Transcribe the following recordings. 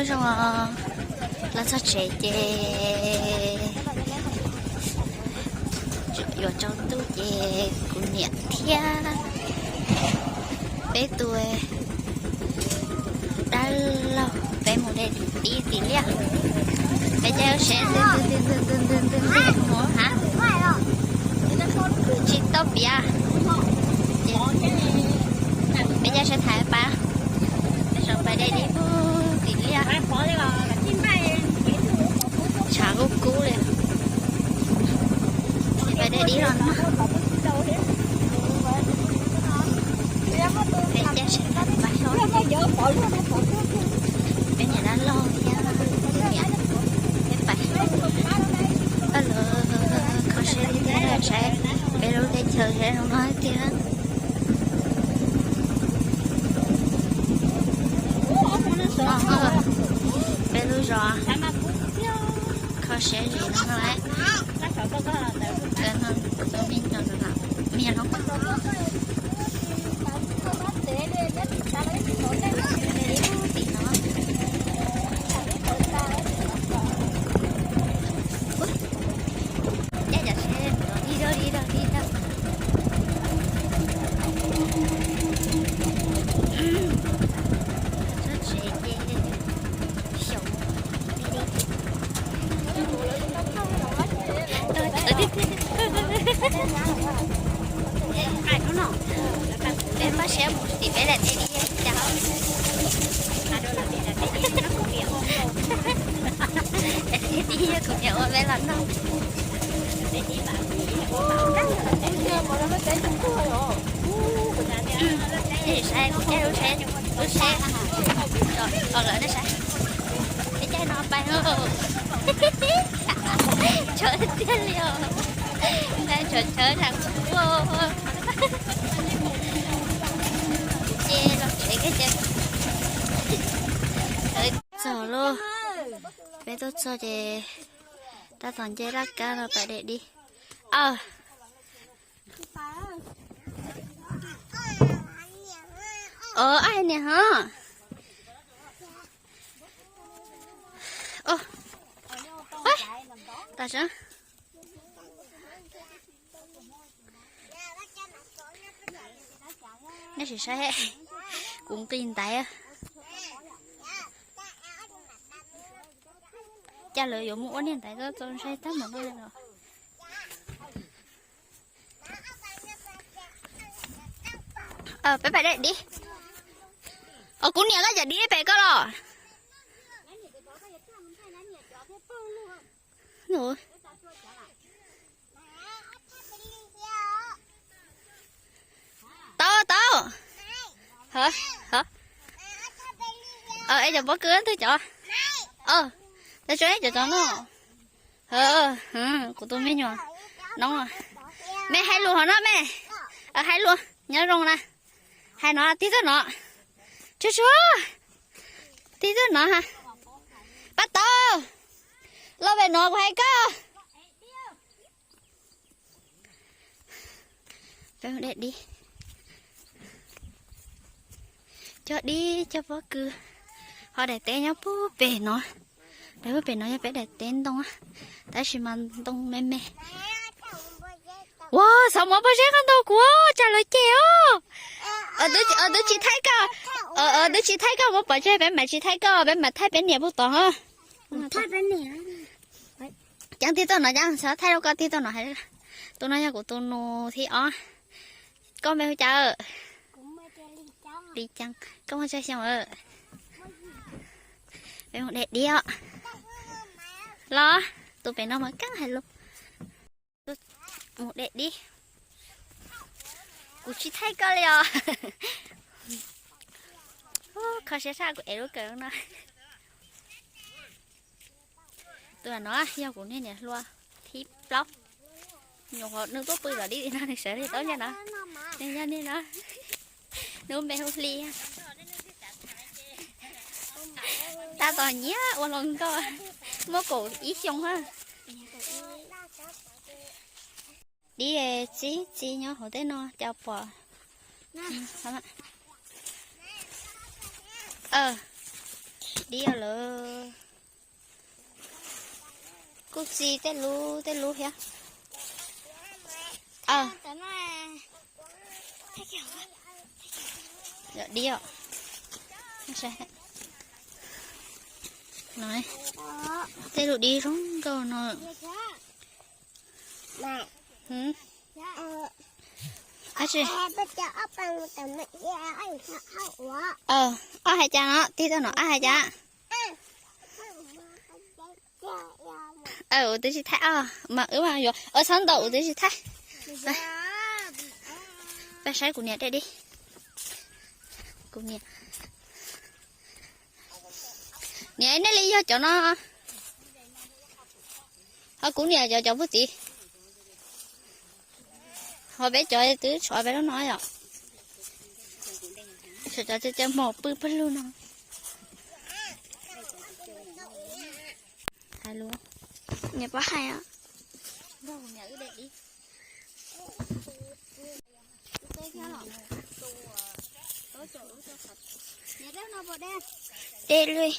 Zoo, los txog tsev ces yuav tsaus ntuj ces kuv niam thiab peb tus dab laug peb mus de tib tim liaj. Peb caij lub tsheb ntws ntws ntws ntws ntws ntws ntws mus hab tsis tau piav. Ces peb caij sab thaiv pab, peb sawv pais de dib pub tim liaj, tshav kub kub li. Pais de dib los no, peb caij sab thaiv pab, peb niam dab laug thiab peb pais, pab lawv kho siab li tiag, saib peb lub teb chaws zoo no tiag. Peb lub zos kho siab zim no lawm. Tus me nyuam no, me nyuam no, tim no. Caij cov tsheb di dog di dog di dog. Txog tsev ces xyaum, peb npaj siab mus tim peb daim teb dib cas. Daim teb dib kuv niam ua peb los noj. Saib kuv caij lub tsheb, lub tsheb, lawv nej saib, peb caij no pais, tshawv tiag li os, tshawv tshawv tas kuv. Ces los tsev kiag ces txog lauj, peb tuaj txog ces tab tom nce laj kab los pais de dib. Aw, ab niam ho. Tam sim nej sim saib, kuv nqis ntaiv. Cas lawv yuav mus ua niag ntaiv txaus ntshai tag npaum no li los? Peb pais de dib. Os, kuv niam, koj cov dib pem koj los? Tau, tau. Es cov pob kws twg cov? Tau tso ib cov cov no. Kuv tus me nyuam no. Mej hais lus hov no mej. Hais lus nyob zoo na. Hais no, tig tuaj no. Tsuag tsuag. Tig tuaj no. Pab tau. Los pem no kuv hais koj. Peb mus de dib. Cog dib cog pob kws. Ho daim teb nyob puag pem no. Daim puag pem no yog peb daim teb ntoo, tab sis mas ntoo me me. Ua, xov muav pob zeb koj ntaus kuv, tsam lawv cem os. Twb tsis thaij koj, twb tsis thaij koj, muab pov tseg, peb mam tsis thaij koj, peb mam thaij peb niam puag tod. Ceeb tig tuaj no, ceeb xav thaij rau koj, tig tuaj no. Tus no yog kuv tus nus thib ob. Koj npe hu cas? Li Ceeb. Koj muaj tsawg xyoo lawm? Peb mus de dib os. Los, tus pem no mas keeb hais lus. Mus de dib. Kuv tsis thaij koj li os. Kho siab tshaj kuv ev lub kawm no. Tus no yog kuv niag niam hluas thib plaub. Nyuam qhuav nws tuaj pw tom dib no nws sawv li tau ncaj no. Nws yog niag no, nws npe hu Hli. Tab tom nyiam ua hluas nkauj, muaj kaum ib xyoo na. Dib txi txiv nyob hauv tej no cas pom. Aw, Dib lawm. Kuj txi tej lub tej lub thiab. Dib os. Tej lub dib zoo nkauj no. Ab tsi, ob hais cas no, tig tau no ob hais cas. Kuv twb tsis thaij os, mas wb mas yuav ua txhob ntau, kuv twb tsis thaij. Peb saib kuv niam dej dib. Kuv niam, niam nej li yog cov no, ho kuv niam cov cov pug txiv, ho peb cov twb tshuav peb lub no yom. Cov cov mos pw pawg lug no. Hais lus, niam pov hais os. De lug.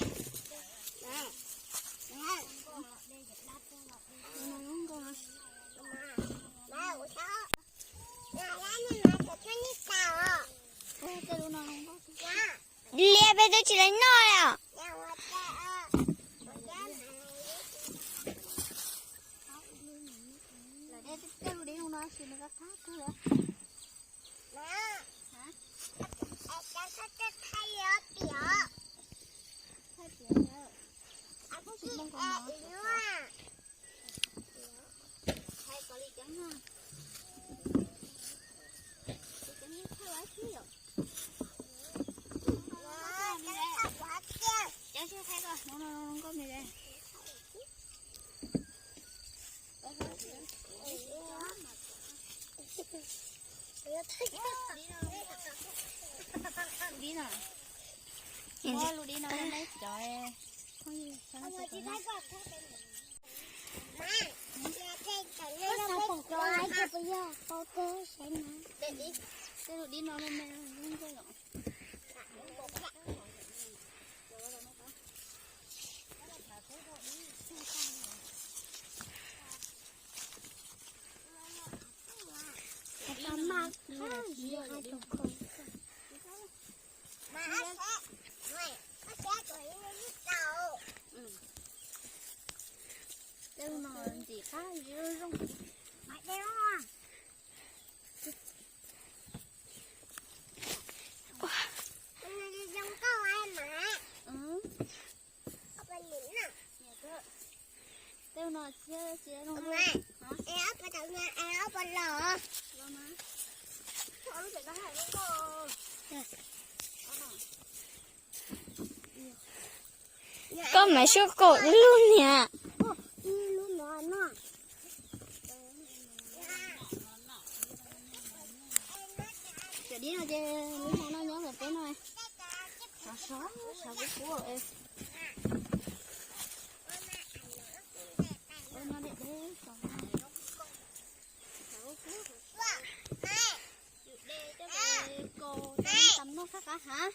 Lias peb twb tsis tau noj li os. Lub dib no, lub dib no, cov phooj ywg, tej lub dib no me me. Tej no ntxim qab zoo. Tej no txiab txiab zoo. Koj mas sub kaum lub niam. Cov dib no ces lub no noj nyob hauv peb no. Sov sov sov kub kub. Ua no deb deb. Yus de coj kaus tam noj qab qab hav.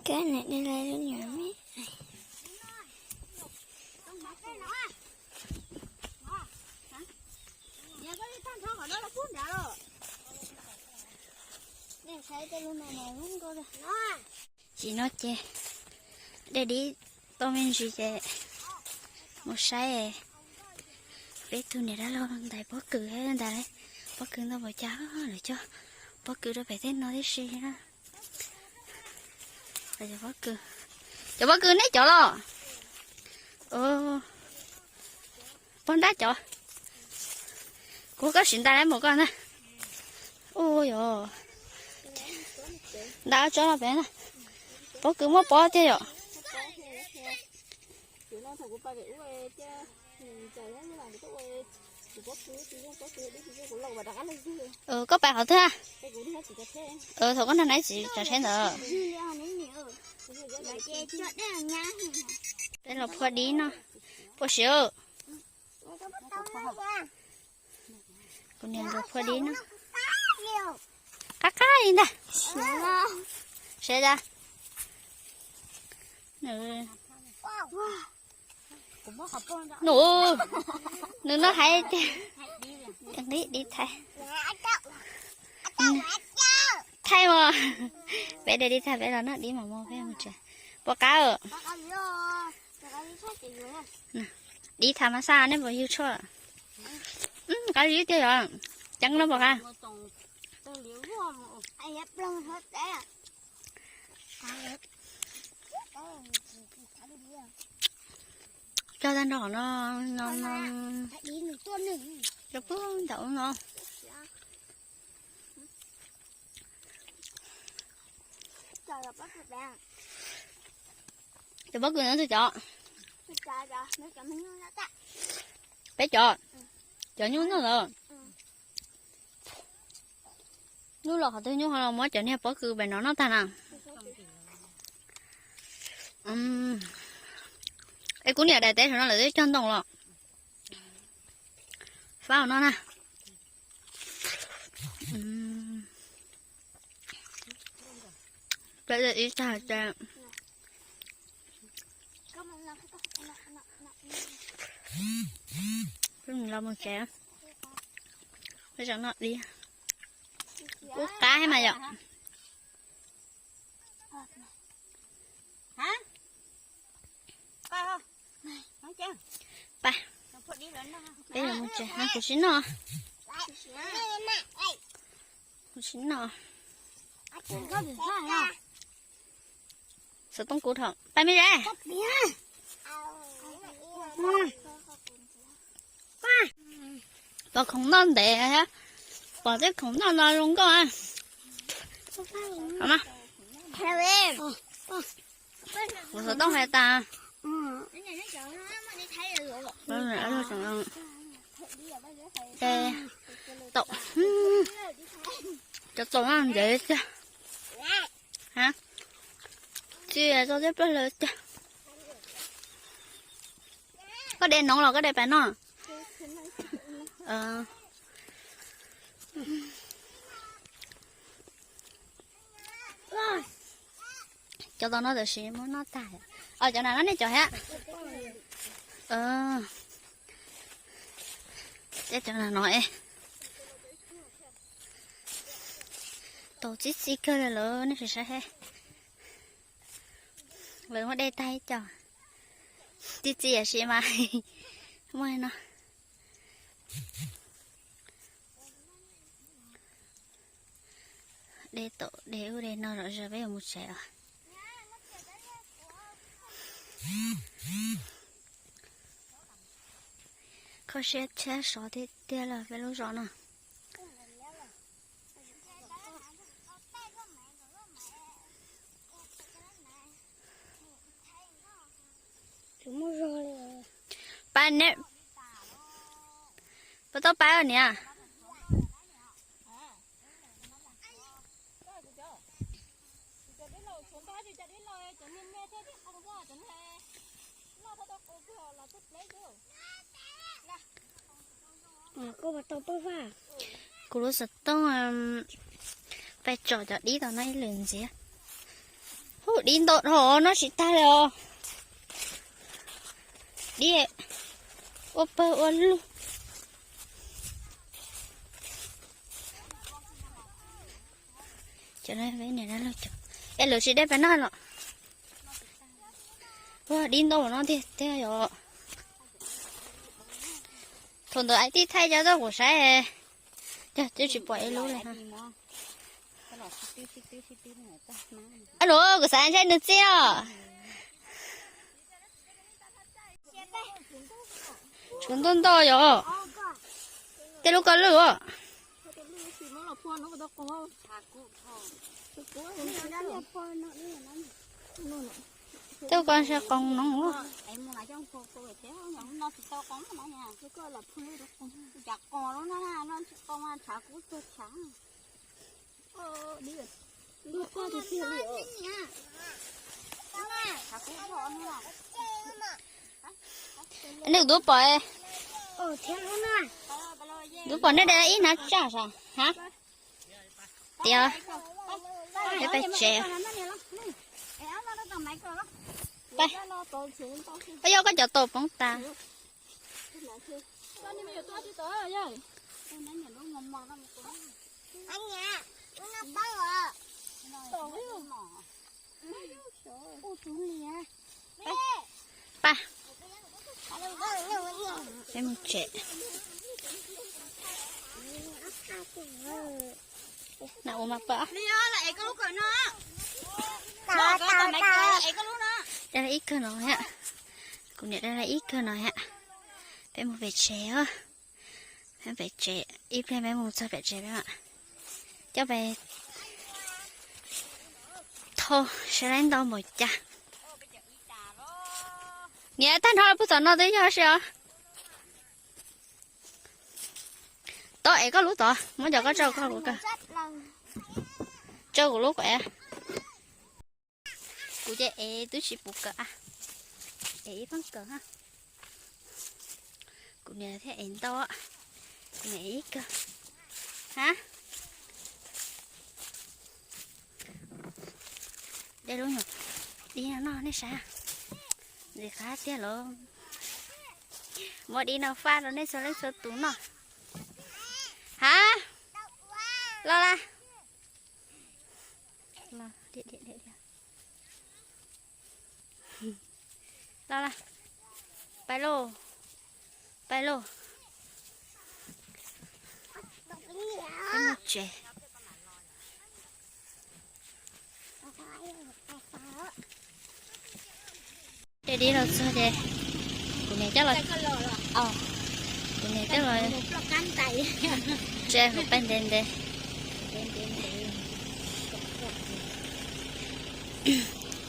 Kab niam de lawv lub nyuam me. Tsis no ces dej dib tau me ntsis ces mus saib peb tug niam dab laug ntais pob kws thiab ntais pob kws ntau npaum cas, lawv cog pob kws rau pem tej no tib si. Cov pob kws, cov pob kws neb cov los? Pog ntab cov. Kuv koj sim ntais lawm mus koj na. Ua yog ntais tsob no pem na. Pob kws muab pob tiag yom. Koj pais qhov twg? Thaum koj nrog neb txiv tsav tsheb ntawd. Peb los phua dib no, phua siav. Kuv niam nkawd phua dib no. Qab qab li ntag. Sav tas. Nws, nws no hais tias nqib dib thaij. Thaij mas. Peb de dib thaij peb los noj dib mas mus peb mus tsev. Puas qab? Dib thaij mas xaj nej puas yug tshuaj? Qab zib tiag yog. Ceeb no puas qab? Cog tag nrho no, no, no. Cog puag nraum no. Cov pob kws no twg cov? Peb cov. Cov nyuj no lawm. Nyuj los qhov twg nyuj ho los muab cov niag pob kws pem no noj tag na. Es kuv niam daim teb saum no lawv twb cog ntoo los. Fab no na. Peb ib tag ces los mus tsev. Peb tseem noj dib. Ub qab thiab mas yom. Pab, peb yuav mus tsev, kuv sib noj. Kuv sib noj. Xov tooj kub thaum pab me le. Pom khoom noj ntev thiab, pom tej khoom noj no zoo nkauj. Kuv xov tooj hais tas. Tau, cov txaus no ntev tiag. Tsis txaus thiab peb lawv tiag. Koj de noov los koj de pais noj? Cov tau no tam sim muab noj tag. Os, cov na no nej cov thiab. Tej cov na no es tau txi txiv kawg li lawm nej sim saib thiab. Lawv muab de tag ib co. Txi txiv yam sim mas muaj no. De tau de ub de no zom zaws peb yuav mus tsev os. Kho siab thiab sov tiag tiag li peb lub zos no. Pab ne, puas tau pab niam? Kuv lub xov tooj pais tsom cov dib tom no ib lwm ntxiv. Hu, dib ntau dhau no tsis tag li os. Dib ua pawg ua lug. Cov no peb niam dab laug cov. Es lawv tsis de peb noj los? Ua dib ntau no tiag tiag yom. Thaum ntawd aib tij thaij cov txoj kuv saib, cog twb tsis pom ib lub li. Alo, kuv xav ntshe nws txiv os. Tshuav ntau ntau yom. Tej lub ko lwj os. Tej ko ntshe qoos no. Nej kuv twb pom. Kuv pom nej de ib hnav tsaj sas ha. Tias peb pais tsev. Yog koj cov tau poob tas. Pab, peb mus tsev. Na ua mas pab. Ib kawg no ha. Kuv niam de ib kawg no ha. Peb mus pem tsev os. Peb pem tsev, ib pliag peb mus txog pem tsev peb mam coj peb thauj seb lawv ntau npaum cas. Niam, tag nrho puag tom no twb yog si os. Tod ev koj lub tod, muab cov koj tso koj lub kawg. Tso kuv lub kuv ev. Kuv ces ev twb tsis pum kawg, ev ib pab kawg ha. Kuv niam thiaj ev ntau, kuv niam ev ib kawg ha. De lub nyuam dib no noj nej saib, ntxim qab tiag los. Muab dib no faj rau nej txhua leej txhua tus noj. Ha, los las. Los las, pais lauj, pais lauj. Peb mus tsev. De dib los txog ces kuv niam coj los, kuv niam coj los tsev hauv pais ntev ntev.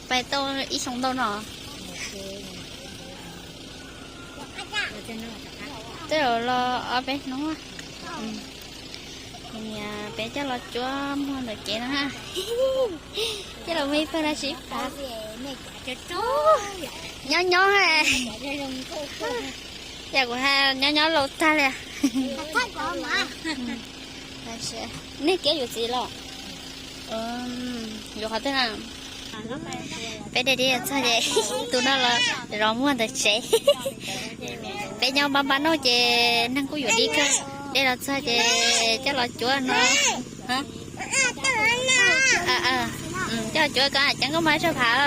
Pais tau ib xyoo ntau no. Twb los ob peb hnub. Kuv niam peb coj los cuab muag ntawm kev no ha. Coj los muag ib pawg no sib phav. Nyob nyob, yam kuv hais nyob nyob laus tag li. Nej kiab yuav txiv los? Yuav qhov twg na? Peb de dib txog ces tus no los zov muag ntawm tsev. Peb nyob npab npab noj ces neeg kuj yuav dib kawg. De los txog ces coj los cuab no. Coj los cuab koj ceev koj muag tsawg phav?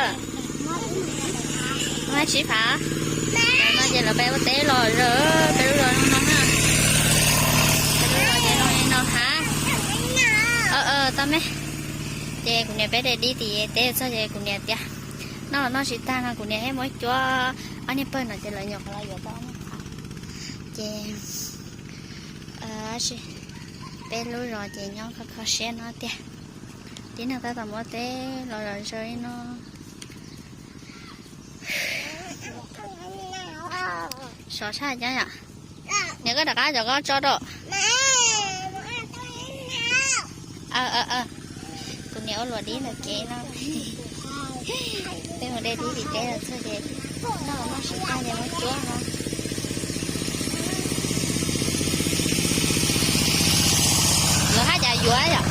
Muag tsib phav. No ces lawv peb ua teb los zog, peb lub zos no na. Peb lub zos ces no li no ha. Tau me. Ces kuv niam peb de dib tim teb txog ces kuv niam tias noj los noj tsis tag no kuv niam thiaj muab cuab ob niag pawg no ces lawv nyuam qhuav los yuav tau ob niag phav. Ces peb lub zos ces nyob kho kho siab no tiag. Tib neeg tab tom muab teb los zom zaws li no. Sov tshaj cov yom. Niam, koj rov qab cov koj tso rau. Kuv niam ua luam dib ntawm kev no. Peb mus de dib tim teb los txog ces noj los noj tsis tag ces muab cuab no. Lawv haj cas yuav yom.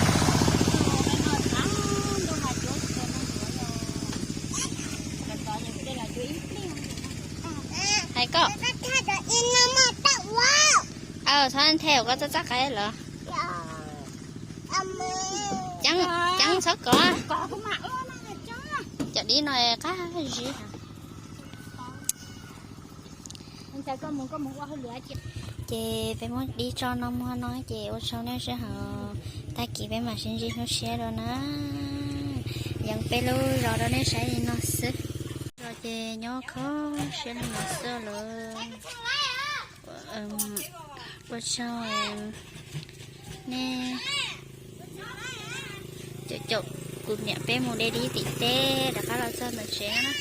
Hais koj. Aw, txhob nthe, koj txhob txaj qaib lawm. Ceev txhob kov. Cov dib no qab zib. Ces peb muab dib tso no muag no ces ua tsaug nej sib haum, tag kis peb mam sib ntsib hnub tshiab dua na. Yees peb lub zos rau nej saib li no xwb. Zos ces nyob kho siab li no xwb lawm. Ua tsaug nej caum caum kuv niam peb mus de dib tim teb rov qab los txog ntawm tsev na.